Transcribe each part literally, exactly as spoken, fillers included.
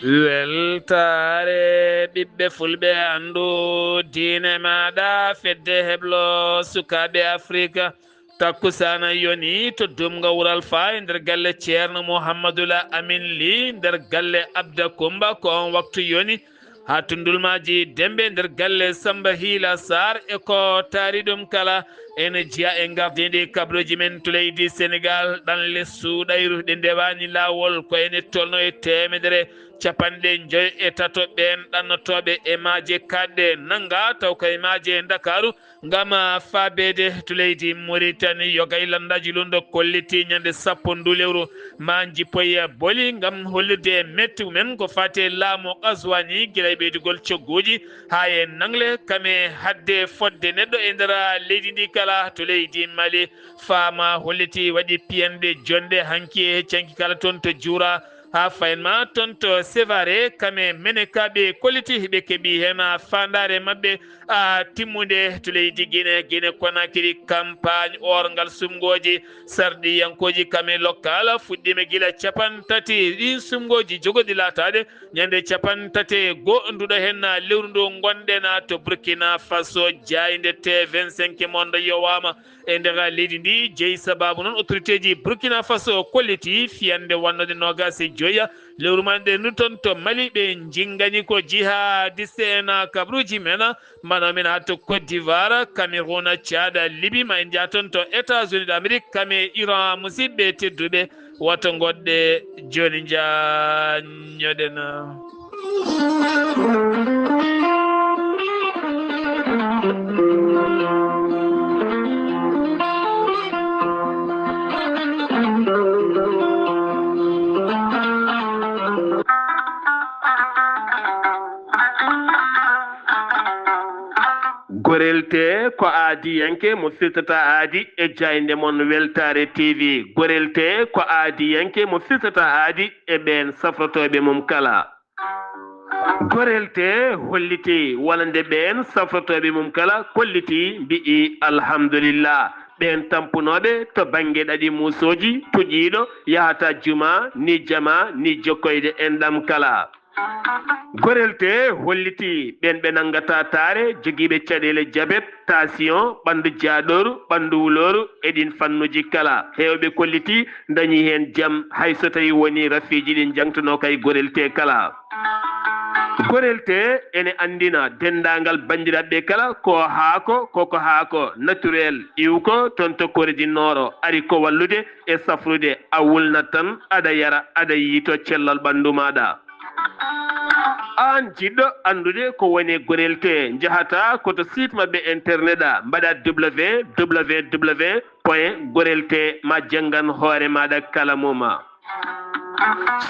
Weltaare ɓiɓɓe fulɓe, anndu diine maaɗa, fedde heblo sukaaɓe Afrika. Takkusaana yoni to Dumga Wural Fa e nder galle Ceerno Muhammadul Amin Li, nder galle Abda Kumba, ko on waktu yoni haa to Ndulmaaji Dembe, nder galle Samba Hiila Sarr, e ko taari ɗum kala. Ene jeya e ngardiiɗi kabaruuji men to leydi Senegaal, ɗanle suuɗayru ɗe ndewaani laawol, ko ene tolno e teemedere capanɗe njoyo e tato ɓeen ɗannotooɓe e maaje kaaɗɗe nannga, taw ko e maaje Ndakaaru, ngam, ah, faabeede to leydi Mauritanie. Yoga e lanndaaji lundo kolliti ñande sappo ndu lewru ma njippoye boli ngam hollirde mettu men ko faati e laamu Qazwani, gila e ɓeydugol cogguuji haa e nangle, kam e haɗde fodde neɗɗo e nder leydi ndi kala to leydi Mali. Faama holliti waɗi piyanɗe jonɗe hanki e canki kala toon to Juura, haa fayin ma toon to Sevare, kam e Meneka, ɓe kolliti ɓe keɓi heen faandaare maɓɓe, a, timmunde to leydi Gine, Gine Konakiri, campagne orngal sumngooji sarɗiyankooji kam e lokkal fuɗɗiima gila capanɗe tati. Ɗiin sumngooji jogoɗi laataade ñande capanɗe tati e goo nduɗo heen lewru ndu ngonɗen to Burkina Faso, jaaynde T vingt-cinq Monde yowaama e nder leydi ndi. Jeyi sabaabu noon, autoriteeji Burkina Faso kolliti fiyannde wonnode noogaas e joya lewru man nde ndu toon to Mali, ɓe njingani ko jihadiste en kabaruuji men, mbano men haa to Côte d'Ivoire, Cameroun, Tchad, Libye, ma en njaha toon to États-Unis d'Amérique, kam e Iran. Musidɓe tedduɓe, woto ngoɗɗe jooni, njaññoɗen. Gorel tee ko aadiyanke mo firtata aadi e jaaynde mon Weltaare T V. Gorel tee ko aadiyanke mo firtata aadi e ɓeen safrotooɓe mum kala. Gorel tee hollitii wonande ɓeen safrotooɓe mum kala, kollitii, mbi'i alhamdulillah. Ɓeen tampunooɓe to bannge ɗaɗi muusooji, tuƴiiɗo yahata juma, ni jama, ni jokkoyde enɗam kala. Gorel tee hollitii ɓeen ɓe nanngata taare, jogiiɓe caɗeele jabet, tension, ɓanndu jaaɗooru, ɓanndu wulooru, e ɗiin fannuuji kala. Heewɓe kollitii ndañii heen jam, hay so tawii wonii rafiiji ɗi njangtunoo kay Gorel tee kala. Gorel tee ene anndina denndaangal banndiraaɓe kala ko haako, koko haako naturel, iwko toon to Corée du Nord, ari ko wallude e safrude, a wulnat tan, aɗa yara, aɗa yiytoo cellal ɓanndu maaɗa. Aan jiɗɗo anndude ko woni Gorel tee, njahata ko to site maɓɓe internet a, mbaɗa W W W point gorel tee ma janngan hoore maaɗa kala mum.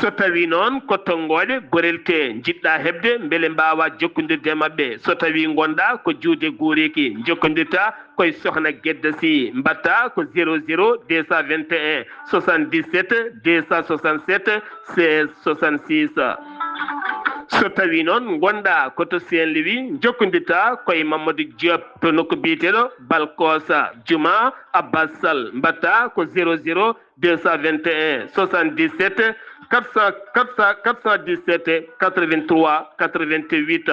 So tawii noon ko tonngooɗe Gorel tee njiɗɗa heɓde mbele mbaawa jokkondirde e maɓɓe, so tawii ngonɗa ko juude guuriki, njokkondirta koye Sohna Gedda Sy, mbaɗta ko zéro zéro deux cent vingt et un soixante-dix-sept deux cent soixante-sept seize soixante-six. So tawii noon ngonɗa ko to Saint-Louis, njokkondirta koye Mamadou Diop to nokku biyeteeɗo Balkosa, Juma Abbas Sall, mbaɗta ko zéro zéro deux cent vingt et un soixante-dix-sept quatre cent, quatre cent, quatre cent dix-sept quatre-vingt-trois quatre-vingt-huit.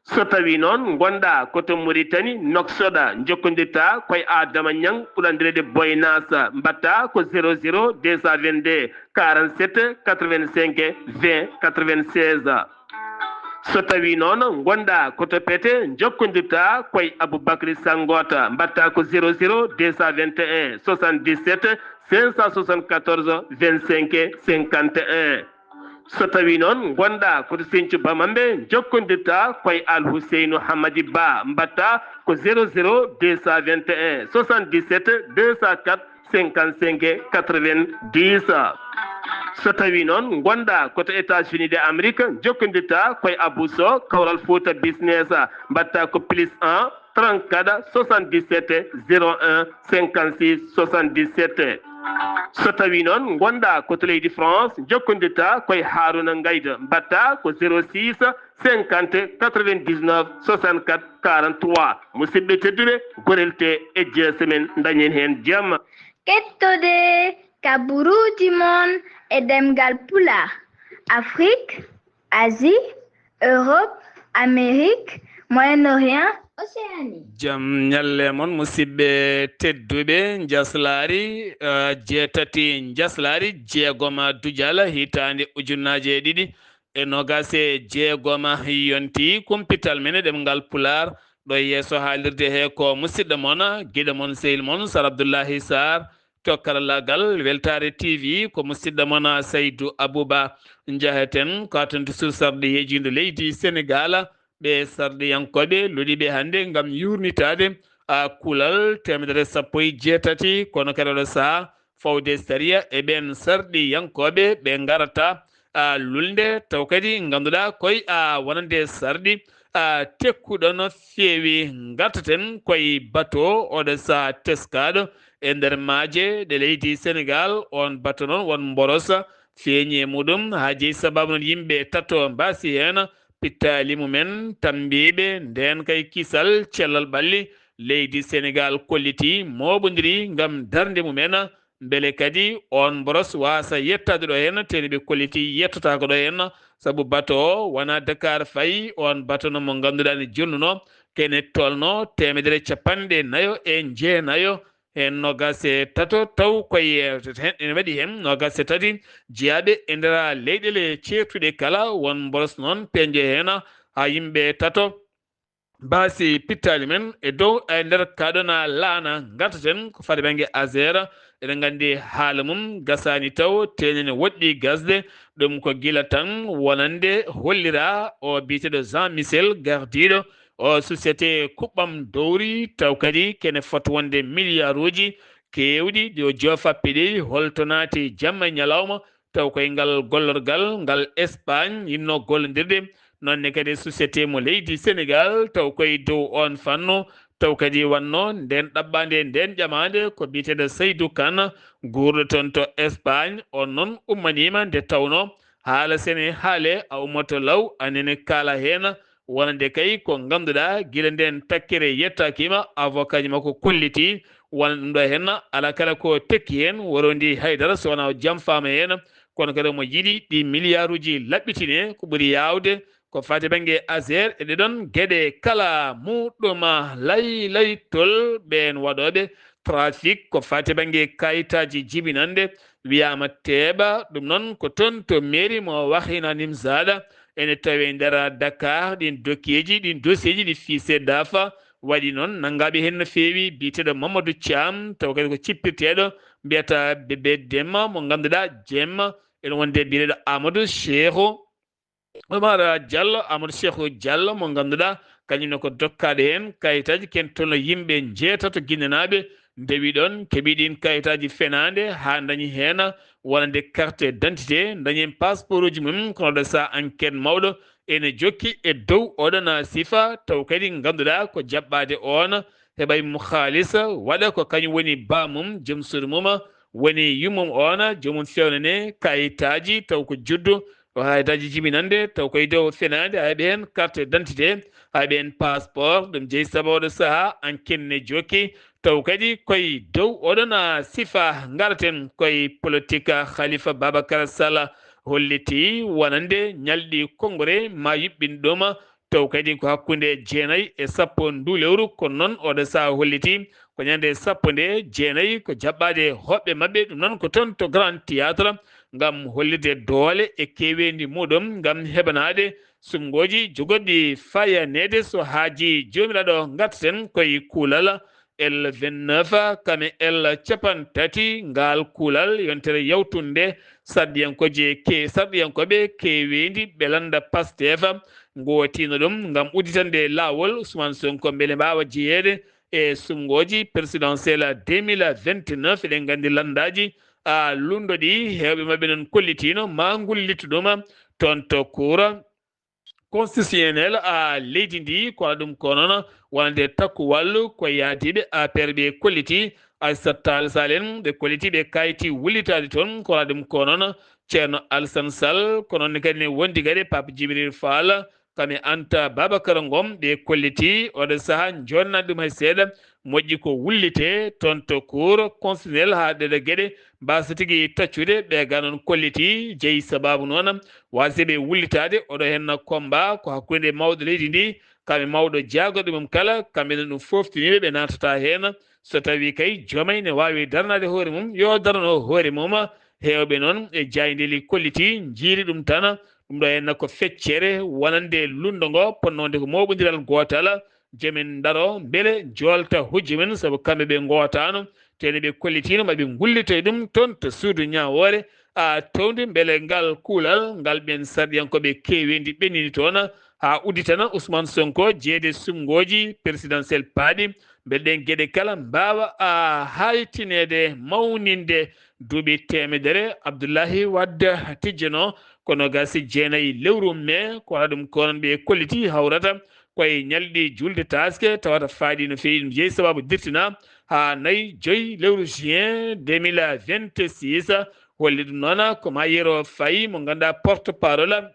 So tawii noon ngonɗa ko to Mauritanie, Nouakchott, njokkondirta koye Adama Niang, ɓuranndireede Boy Nas, mbaɗta ko zéro zéro deux cent vingt-deux quarante-sept quatre-vingt-cinq vingt quatre-vingt-seize. So tawii noon ngonɗa ko to Pete, njokkondirta koye Aboubacry Sangota, mbaɗta ko zéro zéro deux cent vingt et un soixante-dix-sept cinq cent soixante-quatorze vingt-cinq cinquante et un. So tawii noon ngonɗa ko to Sinthiou Bamambé, njokkondirta koye Al Huseynou Hamadi Ba, mbaɗta ko zéro zéro deux cent vingt et un soixante-dix-sept deux cent quatre cinquante-cinq quatre-vingt-dix. So tawii noon ngonɗa ko to États-Unis de Amérique, njokkondirta koye Abou Sow, Kawral Fouta Business, mbaɗta ko plus un trente-quatre soixante-dix-sept zéro un cinquante-six soixante-dix-sept. So tawii noon ngonɗa ko to leydi France, njokkondirta koye Harouna Ngaïda, mbaɗta ko zéro six cinquante quatre-vingt-dix-neuf soixante-quatre quarante-trois. Musidɓe tedduɓe, Gorel tee e G S M en, ndañen heen jam. Kettode kabaruuji mon e ɗemngal Pulaar, Afrik, Asie, Europe, Amérique, Moyen-Orient, Océanie. Jam ñalle mon, musidɓe tedduɓe. Njaslaari, eh, jeetati njaslaari jeegoma dujal hitaande ujunnaaje e ɗiɗi e noogaas e jeegoma yonti. Kumpital men e ɗemngal Pulaar ɗo yeeso haalirde he ko musidɗo mon, giɗo mon, sehil mon, Sar Abdullahi Sarr. To karallagal Weltaare T V ko musidɗo mon Saydu Abuba. Njaheten ko atanti sur sarɗi yeejiindo leydi Senegaal, ɓe sarɗiyankooɓe luliiɓe hannde ngam yuurnitaade a kulal teemedere sappo e jeetati, kono kadi oɗo sahaa fawde sariya e ɓeen sarɗiyankooɓe ɓe ngarata a lulnde, taw kadi ngannduɗaa koye a wonande sarɗi a tekkuɗo no feewi. Ngartaten koye bato oɗo sahaa teskaaɗo e nder maaje ɗe leydi Senegaal. On bato noon won mborosa feeñi e muɗum, haa jeyi sabaabu noon yimɓe tato mbaasi heen pittaali mumen, tammbiiɓe ndeen kay kisal cellal ɓalli leydi Senegaal kolliti mooɓondiri ngam darnde mumen. Mbele kadi on mboros waasa yettaade ɗo heen, teni ɓe kolliti yettotaako ɗo heen, sabu bato o wonaa Dakar fayi, on bato no mo ngannduɗaa ne jonnuno kene tolno teemedere capanɗe nayo e jeenayo heen noogaas e tato, taw koye heen ene waɗi heen noogaas e tati jeyaaɓe e nder leyɗeele ceertuɗe kala, won mboros noon peeñjo heen haa yimɓe tato mbaasi pittaali men e dow e nder kaɗona laana. Ngartaten ko fade bannge Azer. Eɗen nganndi haala mum gasaani taw, teeñani woɗɗi gasde. Ɗum ko gila tan wonande hollira o biyeteeɗo Jean Michel, gardiiɗo o société kuɓɓam dowri, taw kadi kene foti wonde miliyaaruuji keewɗi ɗi o joofa piɗi. Holto naati jamma e ñalawma, taw koye ngal gollorgal ngal Espagne yinno gollondirde, noon ne kadi société mo leydi Senegaal, taw koye dow on fannu, taw kadi wanno nden ɗaɓɓaande nden ƴamaande ko biyeteeɗo Seydou Kane, guurɗo toon to Espagne. On noon ummaniima nde tawno haala sene haale a ummoto law, a nene kaala heen, wonande kay ko ngannduɗaa gila nden takkere yettakiima, avocat ji makko kolliti wonande ɗum ɗo heen, alaa kala ko tekki heen, worondi haydara so wonaa o jamfaama heen. Kono kadi omo yiɗi ɗi miliyaaruuji laɓɓitine, ko ɓuri yaawde ko faati bannge Azer e ɗeɗon geɗe kala. Muɗum lay laytol ɓeen waɗooɓe trafic ko faati bannge kayitaaji jibinande wiyaama teeɓa. Ɗum noon ko toon to mairie mo Wakhinane Nimzatt, ene tawi nder Dakar, ɗin dokeeji, ɗin dossier ji ɗi fiise dafa waɗi noon nanngaaɓe heen no feewi, biyeteeɗo Mamadou Thiam, taw kadi ko cippirteeɗo mbiyata Bébé Demma, mo ngannduɗaa Demma ene wonde biyeteeɗo Amadou Cheikhou, Omar Diallo, Amadou Cheikhou Diallo, mo ngannduɗaa kañum ne ko dokkaaɗo heen kayitaaji, ken tolno yimɓe njeetato ginnanaaɓe ndewi ɗoon, keɓi ɗiin kayitaaji fenaande haa ndañi heen wonande carte d'identité, ndañi heen passeport uji mum. Kono ɗo sa enquête mawɗo ene jokki e dow oɗon sifa, taw kadi ngannduɗaa ko jaɓɓaade oon heɓay mo haalis waɗa ko kañum woni baamum, joom suudu mum woni yummum oon, joomum fewnane kayitaaji, taw ko juddu o kayitaaji jibinande, taw koye dow fenaande, hay ɓeen carte d'identité, hay ɓeen passeport. Ɗum jeyi sabu oɗo sahaa enquête ne jokki, taw kadi koye dow oɗon sifa. Ngaraten koye politique. Khalifa Babacar Sall holliti wonande ñalɗi konngore ma yuɓɓin ɗum, taw kadi ko hakkunde jeenayi e sappo ndu lewru. Kono noon oɗo sahaa holliti ko ñande sappo nde jeenayi ko jaɓɓaade hoɓɓe maɓɓe, ɗum noon ko toon to Grand Théâtre, ngam hollirde doole e keeweendi muɗum ngam heɓanaade suɓngooji jogorɗi fayaneede. So haajii Joomiraaɗo, ngartaten koye kuulal L vingt-neuf, kame L cappanɗe tati. Ngaal kuulal yontere yawtunde sarɗiyankooje ke-, sarɗiyankooɓe keeweendi ɓe lannda Pastef, ngootino ɗum ngam udditande laawol Ousmane Sonko mbele mbaawa jeyeede e suɓngooji présidentielle deux mille vingt-neuf. Eɗen nganndi lanndaaji a lundo ɗi, heewɓe maɓɓe noon kollitiino ma ngullittu ɗum toon to Cour constitutionnel a leydi ndi. Kono ɗum ko noon wonande takku wallu ko yaadiiɓe A P R ɓe kolliti, Aissata Tall Sall en ɓe kolliti, ɓe kayti wullitaade toon. Kono ɗum ko noon Ceerno Alassane Sall, ko noon kadi ne wondi kadi Pape Djibril Fall, kame Anta Babacar Ngom ɓe kolliti. Oɗo sahaa jonna ɗum hay seeɗa, moƴƴi ko wullitee toon to Cour constitutionnel haa ɗeɗo geɗe mbaasa tigi taccude. Ɓe ga noon kolliti jeyi sabaabu noon waasde ɓe wullitaade. Oɗo heen combat ko hakkunde mawɗo leydi ndi, kam e mawɗo jaagorɗe mum kala, kamɓe noon ɗum foftiniiɓe ɓe naatata heen. So tawii kay joomay ne waawi daranaade hoore mum, yo darano hoore mum, heewɓe noon e jaayndeeli kolliti njiiri ɗum tan. Ɗum ɗo heen ko feccere wonande lunndo ngo, ponnoonde ko mooɓondiral gootal. Jomen ndaro mbele joolta hujja men, sabu kamɓe ɓe ngootaano, tene ɓe kollitiino ma ɓe ngullitoy ɗum toon to suudu ñaawoore, a towndi mbele ngal kuulal ngal ɓeen sarɗiyankooɓe keeweendi ɓennini toon, haa udditana Ousmane Sonko jeeyde suɓngooji présidentiel paaɗi, mbele ɗeen geɗe kala mbaawa a haytineede, mawninde duuɓi teemedere Abdoulaye Wade tijjano, kono gasi jeenayi lewru mee, ko waɗa ɗum ko onon ɓe kolliti hawrata koye ñalɗi julde taaske, tawata faaɗi no feewi ɗum jeyi sababu dirtina haa nayi joyi lewru juin deux mille vingt-six. Holli ɗum noon ko Mayero Faye mo ngannduɗaa porte parole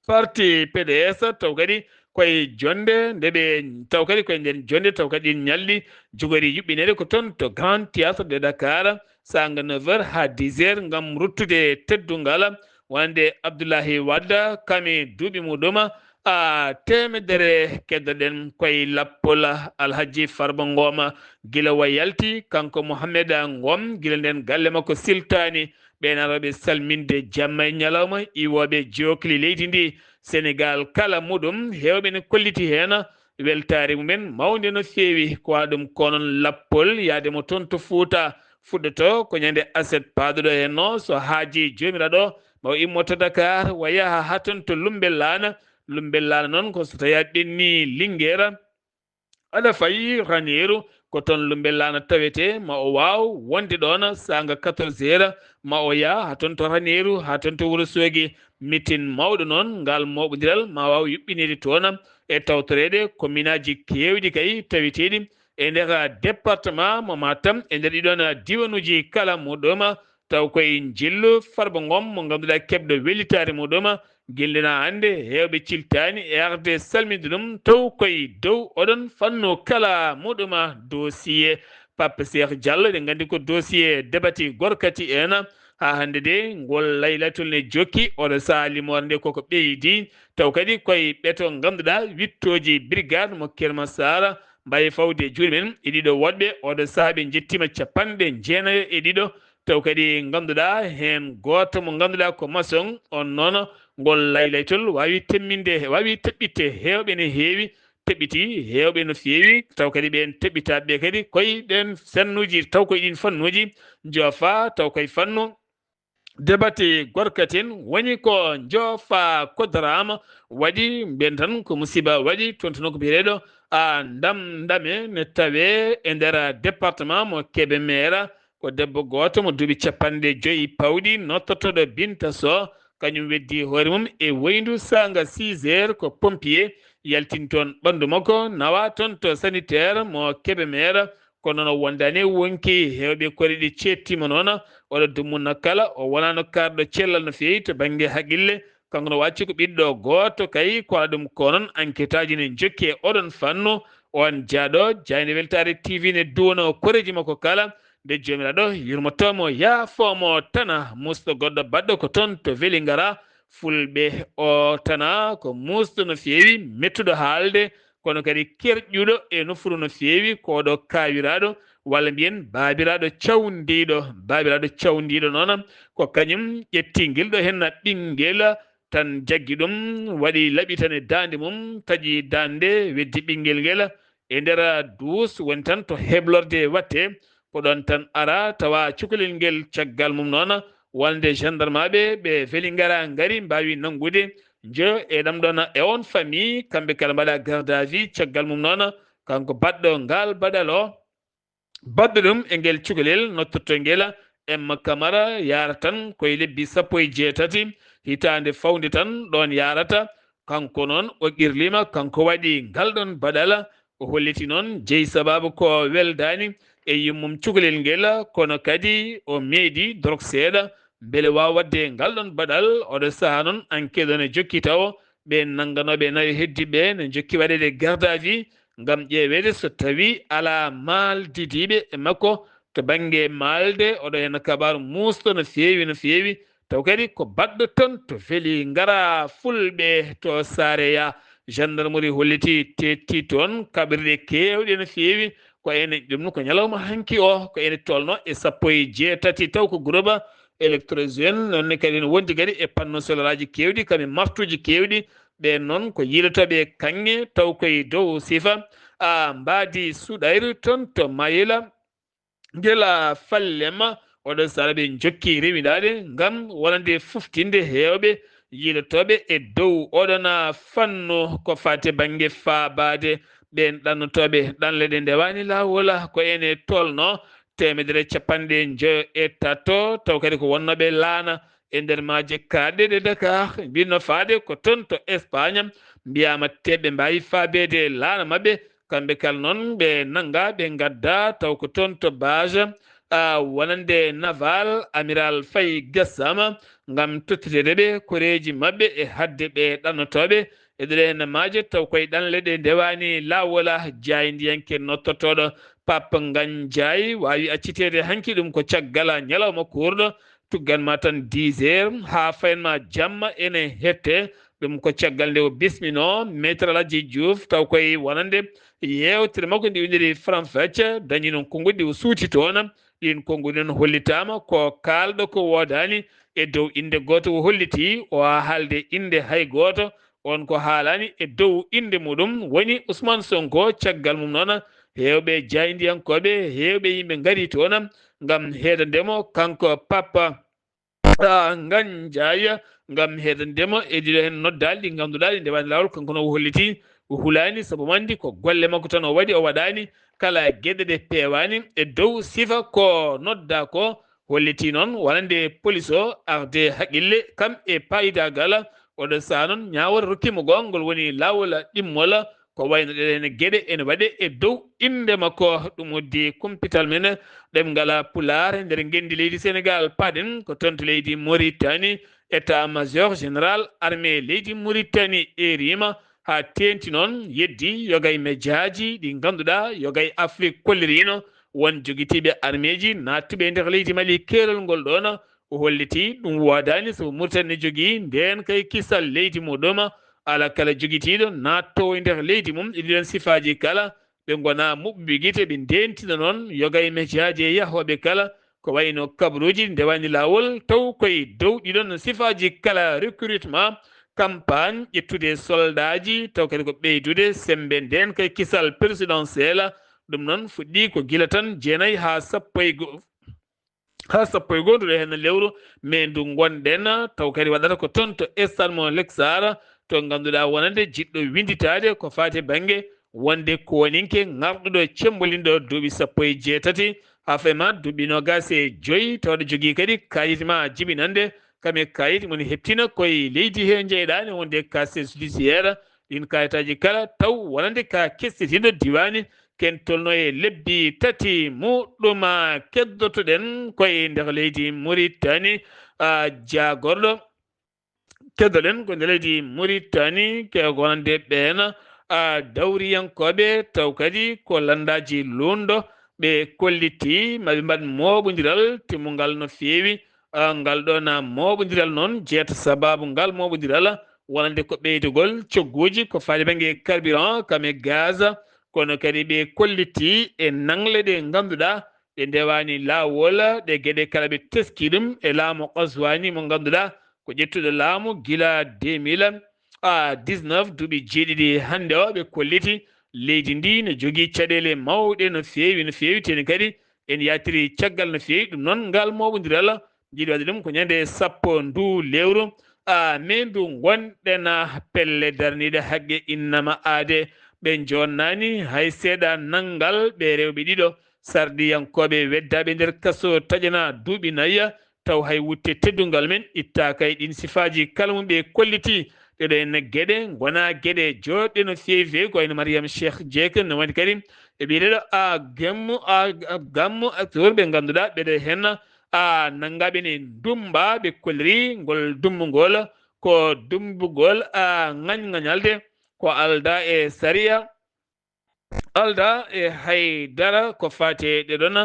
parti P D S, taw kadi koye jonde nde ɓe, taw kadi koye nder jonde, taw kadi ɗin ñalɗi jogori yuɓɓineede ko toon to Grand Théâtre de Dakar, saanga neuf heures haa dix heures, ngam ruttude teddungal wonande Abdoulaye Wade, kam e duuɓi muɗum a teemedere. Keddoɗen koye lappol Alhaji Farba Ngom, gila o yalti, kanko Mohamed Ngom, gila nden galle makko siltaani. Ɓeen arooɓe salminde jamma e ñalawma iwooɓe jookli leydi ndi. Senegaal kala muɗum, heewɓe ne kolliti heen weltaare mumen mawnde no feewi. Ko waɗa ɗum ko noon lappol yahde mo toon to Fuuta fuɗɗoto ko ñande aset paaduɗo heen no, so haaji Joomiraaɗo ma o immo to Dakar, o yaha haa toon to Lumbe Laana. Lumbe Laana noon ko so tawii a ɓenni Lingeera, aɗa fayi Raneeru, ko toon Lumbe Laana tawetee, ma o waaw wonde ɗoon saanga quatorze heures, ma o yaha haa toon to Raneeru, haa toon to Wuro Soogi. Mitin mawɗo noon, ngal mooɓondiral ma waaw yuɓɓineede toon e tawtoreede kominaaji keewɗi kay taweteeɗi e nder département mo Matam, e nder ɗiɗoon diwaanuuji kala muɗum, taw koye njillu Farba Ngom mo ngannduɗaa keɓɗo wellitaare muɗum, gila hannde heewɓe ciltaani e arde salminde ɗum, taw koye dow oɗon fannu kala muɗum dossier Pape Cheikh Diallo. Eɗen nganndi ko dossier Debati Gorkati en. Haa hannde de, ngol laylatul ne jokki, oɗo sahaa limoore nde koko ɓeydi, taw kadi koye ɓeto ngannduɗaa wittooji brigade mo Keur Massar, mbayi fawde e juuɗe men e ɗiɗo woɗɓe. Oɗo sahaa ɓe njettiima capanɗe jeenayo e ɗiɗo, taw kadi ngannduɗaa heen gooto mo ngannduɗaa ko maçon, on noon ngol laylaytol waawi temminde, waawi teɓɓitte heewɓe ne heewi, teɓɓiti heewɓe no feewi, taw kadi ɓeen teɓɓitaaɓe ɓe kadi koye ɗeen fannuuji, taw koye ɗiin fannuuji njoofa, taw koye fannu Debati Gorkatin woni ko njoofa kodraama waɗi, mbiyen tan ko musiba waɗi toon to nokku biyeteeɗo a Ndam Ndame ne tawee e nder département mo Kébémer. Ko debbo gooto mo duuɓi capanɗe joyi pawɗi, nottotooɗo Binta Soh, kañum weddi hoore mum e woyndu saanga six heures ko pompier yaltini toon ɓanndu makko, nawa toon to sanitaire mo Kébémer. Kono noon wondaani e wonki heewɓe koreeɗi ceettiima noon. Oɗo dumunna kala o wonaano kaarɗo cellal no feewi to bannge haqqille. Kanko no wacci ko ɓiɗɗo gooto kay, ko waɗa ɗum ko noon enquêtaaji ne njokki e oɗon fannu. On jaaɗo jaaynde weltaare T V ne duwono koreeji makko kala, nde Joomiraaɗo yurmoto mo, yaafo mo tana. Muusɗo goɗɗo baɗɗo ko toon to Vélingara, Fulɓe o tana ko muusɗo no feewi, mettuɗo haalde, kono kadi kerƴuɗo e nofru no feewi. Ko oɗo kaawiraaɗo, walla mbiyen baabiraaɗo cawndiiɗo. Baabiraaɗo cawndiiɗo noon, ko kañum ƴetti ngel ɗo heen ɓinngel, tan jaggi ɗum, waɗi laɓi tan e daande mum, taƴi daande, weddi ɓinngel ngel e nder duus, woni tan to heblorde watte. Ko ɗoon tan ara tawa cukalel ngel caggal mum noon, wonde gendarmeaaɓe ɓe Vélingara ngari, mbaawi nanngude njo e ɗam ɗoon e on famille, kamɓe kala mbaɗa garde à vue. Caggal mum noon, kanko baɗɗo ngal baɗal o, baɗɗo ɗum e ngel cukalel, nottoto ngel M Camara, yaara tan koye lebbi sappo e jeetati, hitaande fawnde tan ɗoon yaarata. Kanko noon o qirliima, kanko waɗi ngal ɗoon baɗal. O holliti noon jeyi sababu ko weldaani e yummum cukalel ngel, kono kadi o meeɗi dorok seeɗa mbele waawa waɗde ngal ɗoon baɗal. Oɗo sahaa noon enquête o ne jokki tawo ɓe nannganooɓe nayo heddiiɓe ne jokki waɗeede garde à vue. ngam ƴeeweede so tawii alaa maaldidiiɓe e makko to bannge maalde. Oɗo heen kabaaru muusɗo no feewi, no feewi, taw kadi ko baɗɗo toon to Vélingara, Fulɓe to Sareya. Gendarmerie hollitii, teetti toon kaɓirɗe keewɗe no feewi. Ko ene, ɗum ko ñalawma hanki o, ko ene tolno e sappo e jeetati, taw ko groupe électrogène, noon ne kadi ne wondi kadi e panneau solaire aji keewɗi, kam e maftuuji keewɗi. Ɓeen noon ko yiilotooɓe e kaŋŋe, taw koye dow sifa, a, mbaadi Suɗayru toon to Mayela. Gila fallema, oɗo sara ɓe njokki rewindaade ngam wonande fuftinde heewɓe yiilotooɓe e dow oɗon fannu ko faati bannge faabaade ɓeen ɗannotooɓe. Ɗanle ɗe ndewaani laawol, ko ene tolno teemedere capanɗe njoyo e tato, taw kadi ko wonnooɓe laana e nder maaje kaaɗɗe ɗe Dakar, mbinno faade ko toon to Espagne, mbiyaama te ɓe mbaawi faabeede laana maɓɓe. Kamɓe kala noon ɓe nannga, ɓe ngadda, taw ko toon to base, a, wonande Naval, Amiral Faye Gassama, ngam tottiteede ɓe koreeji maɓɓe e haɗde ɓe ɗannotooɓe e ɗeɗe heen maaje, taw koye ɗanle ɗe ndewaani laawol. Jaayndiyanke nottotooɗo Pape Ngagne Ndiaye waawi acciteede hanki, ɗum ko caggal ñalawma kuurɗo, tuggan ma tan dix heures haa fayen ma jamma ene hette. Ɗum ko caggal nde o bismino Maître Aladji Diouf, taw koye wonande yeewtere makko nde winndiri Faramfecce, dañi noon konnguɗi o suuti toon. Ɗiin konnguɗi noon hollitaama ko kaalɗo ko woodaani. E dow innde gooto o holliti, o a haalde innde hay gooto. On ko haalaani e dow innde muɗum woni Ousmane Sonko. Caggal mum noon, heewɓe jaayndiyankooɓe, heewɓe yimɓe ngari toon ngam heedande mo, kanko Papa, a, Ngagne Ndiaye, ngam heedande mo e ɗiɗo heen noddaali ɗi ngannduɗaa ɗi ndewaani laawol. Kanko noon o holliti, o hulaani, sabu o anndi ko golle makko tan o waɗi, o waɗaani kala geɗe ɗe peewaani e dow sifa ko noddaa ko. Holliti noon wonande police o arde haqqille kam e paayidaagal. Oɗo saha noon ñaawore rokkiimo goo, ngol woni laawol ɗimmol. Ko wayno ɗeɗen geɗe ene waɗe e dow innde makko. Ɗum uddi kumpital men ɗemngal Pulaar e nder ngenndi leydi Senegaal. Paaɗen ko toon to leydi Mauritanie, état-major général armée leydi Mauritanie eeriima haa teeŋti noon, yeddi yoga e mejaaji ɗi ngannduɗaa yoga e Afrik kolliriino won jogitiiɓe armeeji naattuɓe e nder leydi Mali. Keerol ngol ɗoon o holliti ɗum woodaani, sabu Mauritanie ne jogii ndeen kay kisal leydi muɗum. Ala kala jogitiiɗo naattoowo e nder leydi mum e ɗiɗon sifaaji kala, ɓe ngona muɓɓuɓe gite, ɓe ndeentina noon yoga e mejaaji e yahooɓe kala. Ko wayno kabaruuji ndewaani laawol, taw koye dow ɗiɗon sifaaji kala, recrutement, campagne, ƴettude soldaaji, taw kadi ko ɓeydude semmbe ndeen kay kisal présidentiel. Ɗum noon fuɗɗii ko gila tan jeenayi haa sappo e go-, haa sappo e goo ndu ɗo heen lewru mee ndu ngonɗen, taw kadi waɗata ko toon to stade mo Lexar, to ngannduɗaa wonande jiɗɗo winnditaade ko faati bannge wonde kooninke ŋarɗuɗo cemmbolinɗo duuɓi sappo e jeetati, haa fema duuɓi noogaas e joy, tawde jogii kadi kayit ma jibinande, kam e kayit moni heɓtina koye leydi he jeyɗaani wonde casier judiciaire. Ɗiin kayitaaji kala taw wonande ka kestitiiɗo diwaani, ken tolno e lebbi tati muɗum. Keddotoɗen koye nder leydi Mauritanie, a, jaagorɗo, keddoɗen ko nder leydi Mauritanie, ke ko wonande ɓeen, a, dawriyankooɓe, taw kadi ko lanndaaji luundo, ɓe kolliti maɓe mbaɗ mooɓondiral timmungal no feewi. A, ngal ɗoon mooɓondiral noon jeeta sabaabu ngal mooɓondiral wonande ko ɓeydugol cogguuji ko faati bannge carburant kam e gaz. Kono kadi ɓe kolliti e naŋle ɗe ngannduɗaa ɗe ndewaani laawol, ɗe geɗe kala ɓe teski ɗum e laamu Qazwani mo ngannduɗaa ko ƴettuɗo laamu gila deux mille dix-neuf, duuɓi jeeɗiɗi hannde o. Ɓe kolliti leydi ndi no jogii caɗeele mawɗe no feewi, no feewi, teni kadi en yaatiri caggal no feewi. Ɗum noon, ngal mooɓondiral, njiɗi waɗde ɗum ko ñande sappo ndu lewru, a, mee ndu ngonɗen, a, pelle darniiɗe haqqe innama aade. Ɓe joonnaani hay seeɗa nanngal ɓe rewɓe ɗiɗo sarɗiyankooɓe weddaaɓe nder kaso taƴana duuɓi nayi, taw hay wutte teddungal men ittaaka e ɗiin sifaaji kala mum ɓe kolliti. Ɗeɗo en geɗe ngona geɗe jooɗɗe no feewi feewi, ko wayno Mariam Cheikh Diek, no woni kadi e ɓiyeteeɗo a Gammu, a, a Gammu Acteur, ɓe ngannduɗaa ɓeɗo heen, a, nanngaaɓe ne ndummba, ɓe kolliri ngol dummbugol ko dummbugol, a, ŋañŋañalde ko aldaa e sariya. Alda e haydara ko faati e ɗee ɗoon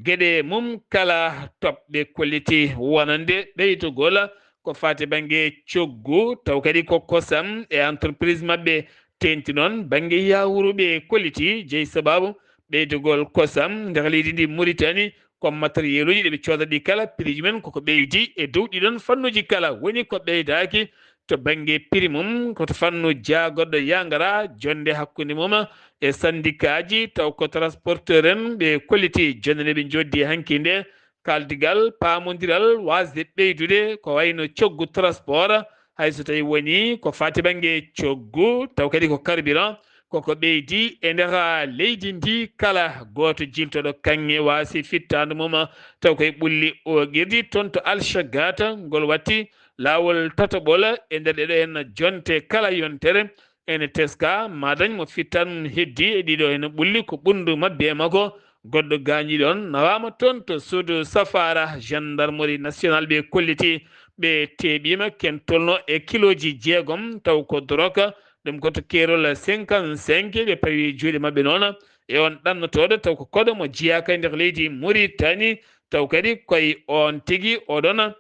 geɗe mum kala toɓɓe kolliti wonande ɓeydugol ko faati bannge coggu, taw kadi ko kosam e entreprise maɓɓe teeŋti noon bannge yawruɓe kolliti jeyi sabaabu ɓeydugol kosam nder leydi ndi Mauritanie. Ko matérieluji ɗi ɓe coodata ɗi kala, prix ji men koko ɓeydi e dow ɗiɗon fannuji kala, woni ko ɓeydaaki to bannge prix mum, ko to fannu jaagoɗɗo yangara, jonnde hakkunde mum e syndicat ji, taw ko transporteur en ɓe kolliti jonnde nde ɓe njoddi hanki nde, kaaldigal, paamondiral, waasde ɓeydude ko wayno coggu transport, hay so tawi woni ko faati bannge coggu, taw kadi ko carburant, koko ɓeydi e nder leydi ndi kala. Gooto jiiltoɗo kaŋŋe waasi fittaandu mum, taw koye ɓulli ooqirdi toon to Alshagat, ngol watti laawol tataɓol e nder ɗeɗo en jonte kala yontere. Ene teska ma dañ mo fittan mum heddi e ɗiɗo ene ɓulli ko ɓunndu mabbe e makko. Goɗɗo gaañi ɗoon, nawaama toon to suudu safaara gendarmerie nationale ɓe kolliti. Ɓe teeɓiima ken tolno e kilooji jeegom, taw ko drogue, ɗum ko to keerol cinquante-cinq, ɓe pawi juuɗe maɓɓe noon e on ɗannotooɗo, taw ko koɗo mo jeyaaka e nder leydi Mauritanie, taw kadi koye on tigi oɗon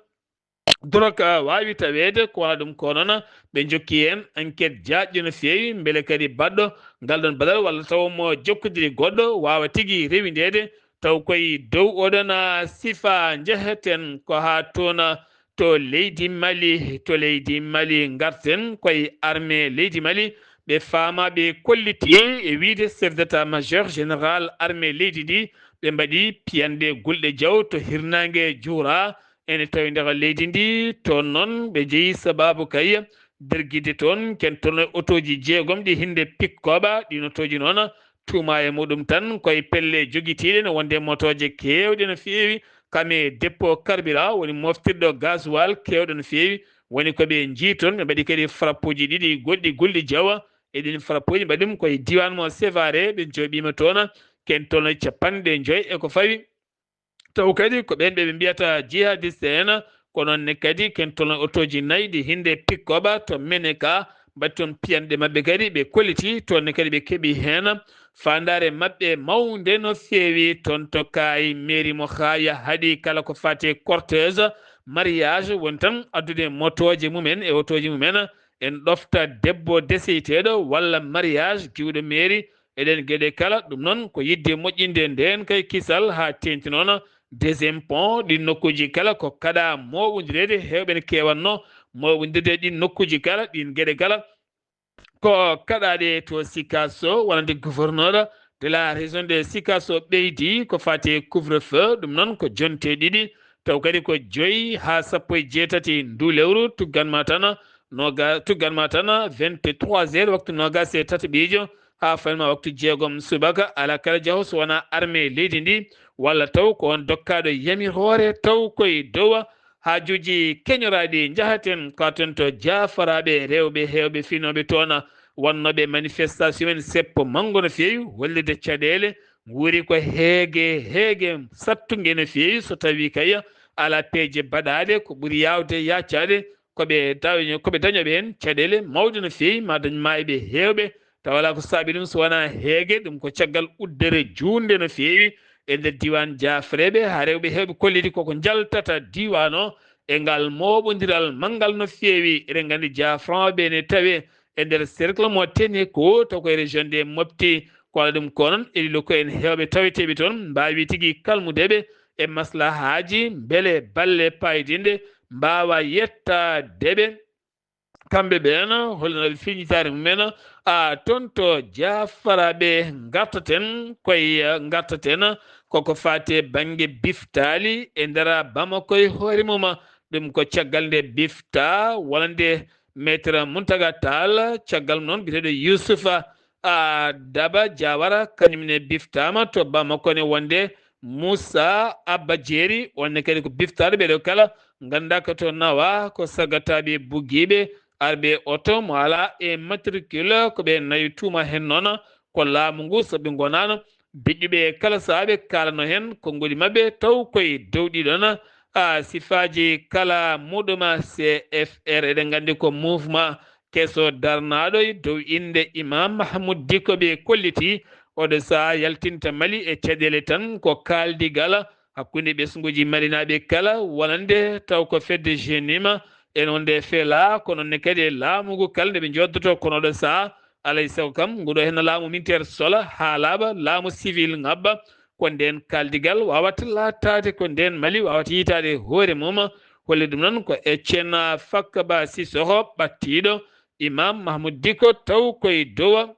drogue, ah, waawi taweede ko wona ɗum ko noon. Ɓe njokki heen enquête jaajɗo no feewi, mbele kadi baɗɗo ngal ɗoon baɗal walla taw mo jokkodiri goɗɗo waawa tigi rewindeede, taw koye dow oɗon, ah, sifa njeheten ko haa toon, ah, to leydi Mali, to leydi Mali ngarten koye armée leydi Mali, ɓe faama ɓe kolliti e wiyde chef d'état-major général armée leydi ndi, ɓe mbaɗi piyanɗe gulɗe jaw to hirnaange Juura, ene tawi nder leydi ndi. Toon noon ɓe njeyi sabaabu kay dergide toon, ken toon e otooji jeegom ɗi hinde pick-up, ɗin otooji noon tuuma e muɗum tan koye pelle jogitiiɗe no wonde motooje keewɗe no feewi, kam e dépôt carburant woni moftirɗo gasoil keewɗo no feewi, woni ko ɓe njii toon. Ɓe mbaɗi kadi frappe uji ɗiɗi goɗɗi gulɗi jawa, e ɗin frappe uji mbaɗi ɗum koye diiwaan mo Sévaré, ɓe njooɓiima toon ken toon e capanɗe joy e ko fawi. Taw kadi ko ɓeen ɓe ɓe mbiyata jihadiste en, ko noon ne kadi ken toon otooji nayi ɗi hinde pick-up to Meneka, mbaɗi toon piyanɗe maɓɓe kadi, ɓe kolliti toon ne kadi ɓe keɓi heen faandaare maɓɓe mawnde no feewi toon to Kaay, mairie mo Xaaya haɗi kala ko faati e cortège mariage woni tan addude motooje mumen e otooji mumen, en ɗofta debbo deseyteeɗo walla mariage giwɗo mairie, e ɗeen geɗe kala. Ɗum noon ko yiɗde moƴƴinde ndeen kay kisal haa teeŋti noon deuxième pont, ɗin nokkuuji kala ko kaɗa mooɓondireede, heewɓe ne keewatno mooɓondirde ɗin nokkuuji kala, ɗin geɗe kala ko kaɗaaɗe to Sikasso, wonande gouverneur de la région de Sikasso ɓeydi ko faati e couvre-feu, ɗum noon ko jonte ɗiɗi, taw kadi ko joyi haa sappo e jeetati nduu lewru, tuggan ma tan noga-, tuggan ma tan vingt-trois heures, waktu noogaas e tataɓiijo, haa fayin ma waktu jeegom subaka, alaa kala jaaho so wonaa armée leydi ndi, walla taw ko on dokkaaɗo yamiroore, taw koye dow haajuuji keñoraaɗi njahaten, ko aten to jaafaraaɓe rewɓe heewɓe finooɓe toon, wonnooɓe manifestation en seppo manngo no feewi, hollirde caɗeele, nguuri ko heege, heege sattunge no feewi, so tawii kay alaa peeje baɗaaɗe, ko ɓuri yaawde yaacaade, ko ɓe daño-, ko ɓe dañooɓe heen caɗeele mawɗe no feewi, ma dañ maayɓe heewɓe, tawa alaa ko saabi ɗum so wonaa heege, ɗum ko caggal uddere juutnde no feewi e nder diiwaan Jaafareeɓe, haa rewɓe heewɓe kolliti koko njaltata diiwaan o e ngal mooɓondiral manngal no feewi. Eɗen nganndi Jaafaranɓe ne tawee e nder cercle mo Teneko, to koye région de Mopti, ko waɗa ɗum ko noon, e ɗiɗo ko en heewɓe taweteeɓe toon, mbaawi tigi kalmude ɓe e maslahaaji, mbele balle paydinɗe mbaawa yettaade ɓe. Kamɓe ɓeen, hollanooɓe fiñitaare mumen, a, toon to Jaafaraaɓe, ngartaten koye, ngartaten koko faati e bannge biftaali e nder Bamako e hoore mum. Ɗum ko caggal nde bifta wonande Maître Mountaga Tall, caggal mum noon biyeteeɗo Youssouf, a, Daba Diawara, kañum ne biftaama to Bamako ne wonde Moussa Abba Jeeri, on ne kadi ko biftaaɗo ɓeeɗo kala, nganndaa ko to nawa, ko sagataaɓe buggiiɓe, arɓe oto mo alaa e matricule, ko ɓe nawi tuuma heen noon, ko laamu ngu, sabi ngonaano biƴƴuɓe e kala sahaa ɓe kaalano heen konnguli maɓɓe, taw koye dow ɗiɗon, a, sifaaji kala muɗum. C F R, eɗen nganndi ko mouvement keso darnaaɗo e dow innde Imam Mahmoud Dicko ɓe kolliti, Oɗo sahaa yaltinta Mali e caɗeele tan ko kaaldigal hakkunde ɓesnguuji malinaaɓe kala, wonande taw ko fedde G N I M, e noon nde fela, ko noon ne kadi e laamu ngu kala nde ɓe njooddotoo, kono oɗo sahaa, alaa e sago kam, nguɗo heen laamu militaire sola haa laaɓa, laamu civil ŋabba, ko ndeen kaaldigal waawata laataade, ko ndeen Mali waawata yiytaade hoore mum. Holli ɗum noon ko Etienne Fakaba Sissoko, ɓattiiɗo Imam Mahmoud Dicko, taw koye dow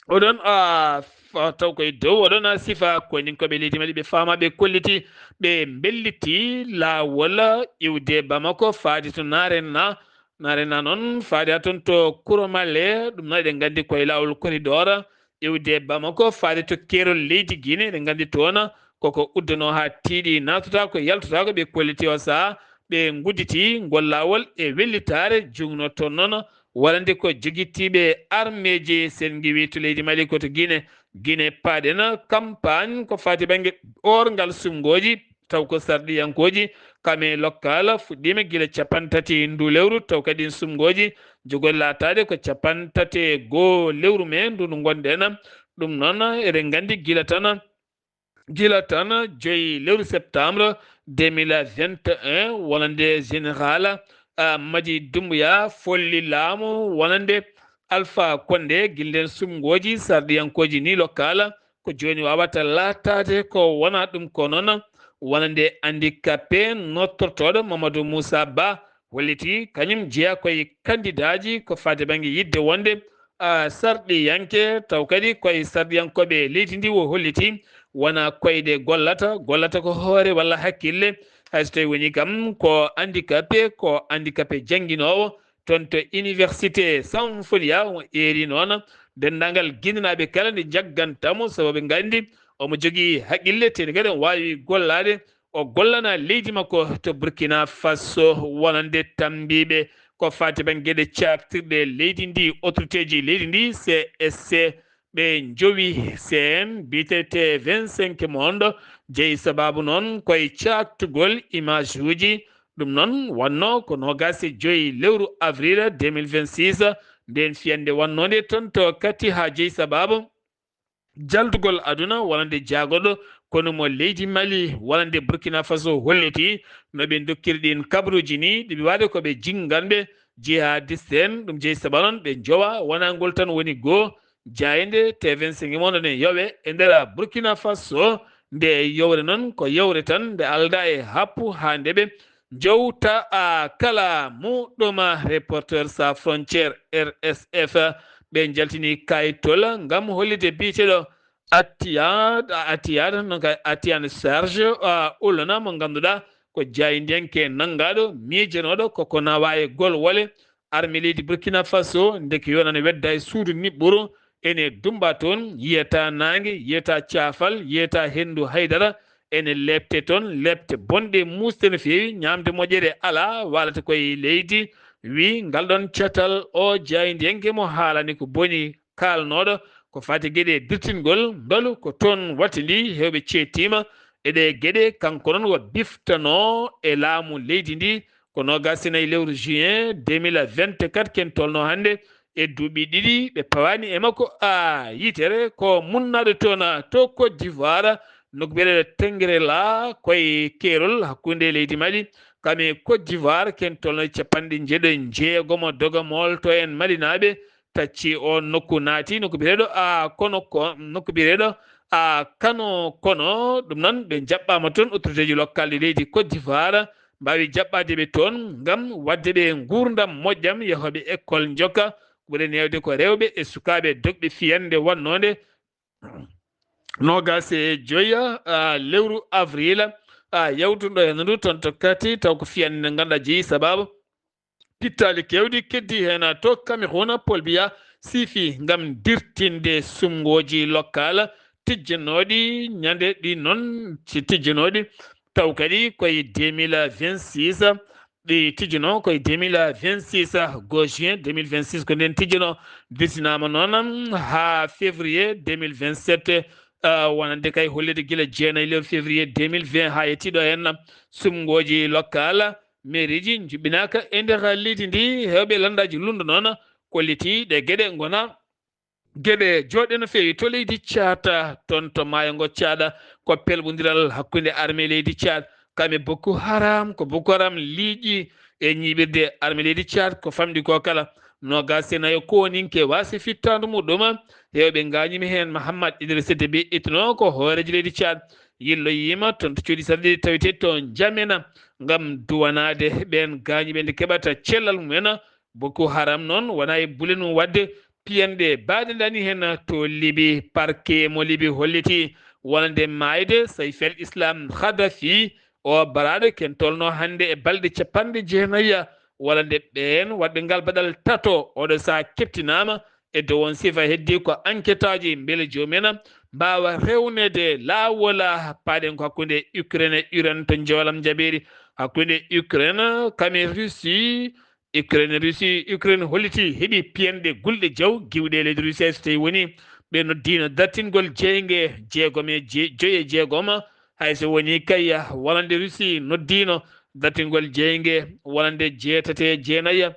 Oɗon, a, fa-, taw koye dow oɗon, a, sifa koyninkooɓe leydi Mali, ɓe faama, ɓe kolliti, ɓe mbelliti laawol iwde Bamako faade to Narena. Narena noon faade haa toon to Kuromale, ɗum noon eɗen nganndi koye laawol corridor iwde Bamako faade to keerol leydi Guinée. Eɗen nganndi toon koko uddanoo haa tiiɗi, naatotaako, yaltotaako, ɓe kolliti o sahaa, ɓe ngudditi ngol laawol e wellitaare. Jugnoo toon noon wonande ko jogitiiɓe armeeji, sen ngiwii to leydi Mali ko to Guinée. Guinée paaɗen campagne ko faati bannge oorngal sumngooji, taw ko sarɗiyankooji, kame lokkal fuɗɗiima gila cappanɗe tati ndu lewru, taw kadi sumngooji jogori laataade ko cappanɗe tati e goo lewru mee ndu ndu ngonɗen. Ɗum noon eɗen nganndi gila tan gila tan joyi lewru septembre deux mille vingt et un, wonande général, ah, Madi Doumbouya folli laamu wonande Alpha Condé, gila ndeen sumngooji sarɗiyankooji ni lokkal ko jooni waawata laataade ko wonaa ɗum ko noon. Wonande handicapé nottortooɗo Mamadou Moussa Ba holliti kañum jeyaa koye kandidaaji ko faade bannge yiɗde wonde, a, sarɗiyanke, taw kadi koye sarɗiyankooɓe leydi ndi o holliti wonaa koyɗe gollata, gollata ko hoore walla hakkille. Hay so tawi woni kam ko handicapé, ko handicapé jannginoowo toon to université Samfoniya, o eeri noon denndaangal Guinénaaɓe kala nde jagganta mo, sabu ɓe nganndi omo jogii haqqille, tee kadi omo waawi gollaade. O gollana leydi makko to Burkina Faso, wonande tambiiɓe ko faati bannge geɗe caaktirɗe leydi ndi, autoriteeji leydi ndi, C S C, ɓe njowi C N, biyetee T vingt-cinq Monde, jeyi sabaabu noon koye caaktugol image uji. Ɗum noon wonnoo ko noogaas e joyi lewru avril deux mille vingt-six, ndeen fiyannde wonnoonde toon to Kati haa jeyi sabaabu jaldugol aduna wonande jaagorɗo konu mo leydi Mali, wonande Burkina Faso holliti no ɓe ndokkiri ɗiin kabaruuji ni, ɗi ɓe waade ko ɓe jinnganɓe jihadiste en, ɗum jeyi sabaabu noon ɓe njowa wonaa ngol tan woni goo. Jaaynde T vingt-cinq Monde ne yowe e nder Burkina Faso, nde yowre noon ko yowre tan nde aldaa e happu haa nde ɓe njowta a kala muɗɗum. Reporters Sans Frontières, R S F, ɓe njaltini kayitol ngam hollitde biyeteeɗo Atiyad, Atiyad, non kay Atiyan Serge, a, Ulana, mo ngannduɗaa ko jaayndiyanke nanngaaɗo, miijanooɗo koko nawaa e golwole arme leydi Burkina Faso, ndeke yo nana wedda e suudu niɓɓuru, ene dummba toon, yiyata naange, yiyata caafal, yiyata henndu haydara, ene leepte toon, leepte bonɗe muusde no feewi, ñaamde moƴƴere alaa, waalata koye leydi. Wi ngal ɗoon catal o jaayndiyanke mo haalani ko boni kaalnooɗo ko faati geɗe dirtingol ngalu ko toon wattindi, heewɓe ceettiima e ɗee geɗe. Kanko noon o biftanoo e laamu leydi ndi ko noogaas e nayi lewru juin deux mille vingt-quatre, ken tolnoo hannde e duuɓi ɗiɗi ɓe pawaani e makko a yitere. Ko munnaaɗo toon to Côte d'Ivoire, nokku biyeteeɗo Tengrela, koye keerol hakkunde leydi Mali kam e Côte d'Ivoire, ken tolno e capanɗe njeeɗo e jeegom doga moolto en malinaaɓe, tacci oon nokku, naati nokku biyeteeɗo a kono ko nokku biyeteeɗo a Kano Kono. Ɗum noon ɓe njaɓɓaama toon, autoriteeji lokkal ɗi leydi Côte d'Ivoire mbaawi jaɓɓaade ɓe toon ngam waɗde ɓe nguurndam moƴƴam, yahooɓe école njokka, ɓuri neewde ko rewɓe e sukaaɓe dogɓe fiyannde wonnoonde noogaas e joya, a, lewru avril, a, yawtunɗo heen ndu toon to Kati, taw ko fiyannde nde ngannduɗaa jeyi sabaabu pittaali keewɗi keddi heen to Cameroun, Paul Biya siifi ngam dirtinde sumngooji lokkal tijjanooɗi ñande ɗi noon, ci-, tijjanooɗi taw kadi koye deux mille vingt-six, ɗi tijjanoo koye deux mille vingt-six go juin deux mille vingt-six, ko ndeen tijjanoo, dirtinaama noon haa février deux mille vingt-sept, ah, wonande kay hollirde gila jeenayi lewru février deux mille vingt haa yettii ɗo heen, sumngooji lokkal, mairieji njuɓɓinaaka e nder leydi ndi. Heewɓe lanndaaji lundo noon kolliti ɗe geɗe ngona Geɗe jooɗɗe no feewi to leydi Caad, toon to maayo ngo Caad, ko pelɓondiral hakkunde armée leydi Caad kam e Boko Haram, ko Boko Haram liiƴi e ñiiɓirde armée leydi Caad, ko famɗi ko kala. Noogaas e nayo kooninke waasi fittaandu muɗum, heewɓe ngaañiima heen. Mahamat Idrissa Déby itno ko hooreejo leydi Caad, yilloyiima toon to cuuɗi sarɗiiji tawetee to Njamena ngam duwanaade ɓeen gaañiiɓe nde keɓata cellal mumen. Boko Haram noon wonaa e bule mum waɗde piyanɗe baɗe dani heen to Libi. Parquet mo Libi holliti wonande maayde Saif el Islam Khadafi, o baraaɗo ken tolno hannde e balɗe capanɗe jeenayi, wonande ɓeen waɗɓe ngal baɗal tato. Oɗo sahaa keɓtinaama e dow on sifa. Heddi ko enquêtaaji mbele joomum en mbaawa rewneede laawol paaɗen ko hakkunde Ukraine e Iran to Jowalam Jabeeri, hakkunde Ukraine kam e Russie. Ukraine, Russie, Ukraine holliti heɓi piyanɗe gulɗe jaw giwɗe e leydi Russie, hay so tawi woni ɓe noddiino dartingol jeynge jeegom e je-, joy e jeegom, hay so woni kay wonande Russie noddiino dartingol jeynge wonande jeetati e jeenayi.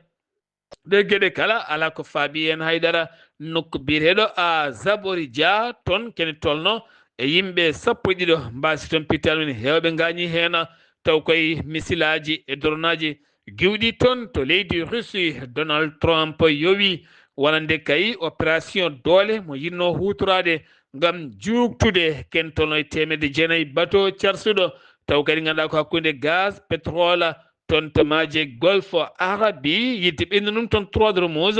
Ɗe geɗe kala alaa ko faabi heen haydara. Nokku biyeteeɗo a Zaporizhzhia, toon kene tolno e yimɓe sappo e ɗiɗo mbaasi toon pittaali mum, heewɓe ngaañi heen, taw koye misilaaji e doronaaji giwɗi toon to leydi Russie. Donald Trump yowi wonande kay opération doole mo yiɗno huutoraade ngam juutnude ken tolno e teemedde jeenayi bato carsuɗo, taw kadi ngannduɗaa ko hakkunde gaz, pétrole, toon to maaje Golfe Arabi, yiɗde ɓeydude ɗum toon Trois d'Ormuz.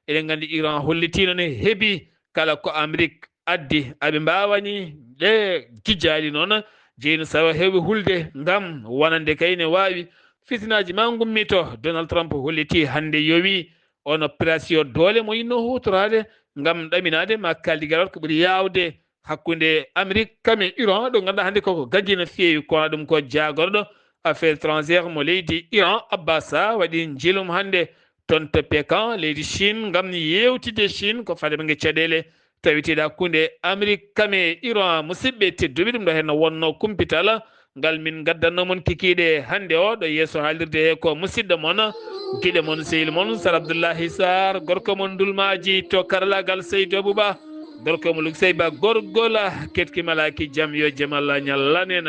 Eɗen nganndi Iran hollitiino ne heɓi kala ko Amérique addi. Aɓe mbaawani ɗe gijjaali noon, jeyno sawa heewɓe hulde ngam wonande kay ne waawi fitinaaji ma ngummito. Donald Trump holliti hannde yowi on opération doole mo yiɗno huutoraade ngam ɗaminaade ma kaaldigal ko ɓuri yaawde hakkunde Amérique kam e Iran, ɗo ngannduɗaa hannde koko gaggi no feewi, kono ɗum ko jaagorɗo affaire étrangère mo leydi Iran, Abbas, waɗi njilum hannde toon to Pékin, leydi Chine, ngam yeewtidde Chine ko fade bannge caɗeele tawiteeɗe hakkunde Amérique kam e Iran. Musidɓe tedduɓe, ɗum ɗo heen wonno kumpital ngal min ngaddanno mon kikiiɗe hannde o ɗo yeeso haalirde he ko musidɗo mon, giɗo mon, sehil mon, Sar Abdullahi Sarr, gorko mon Ndulmaaji to karalaagal Seydou Abouba, gorko mo Luksey Ba, gorgol ketki malaaki jam, yo jam Allah ñallan en.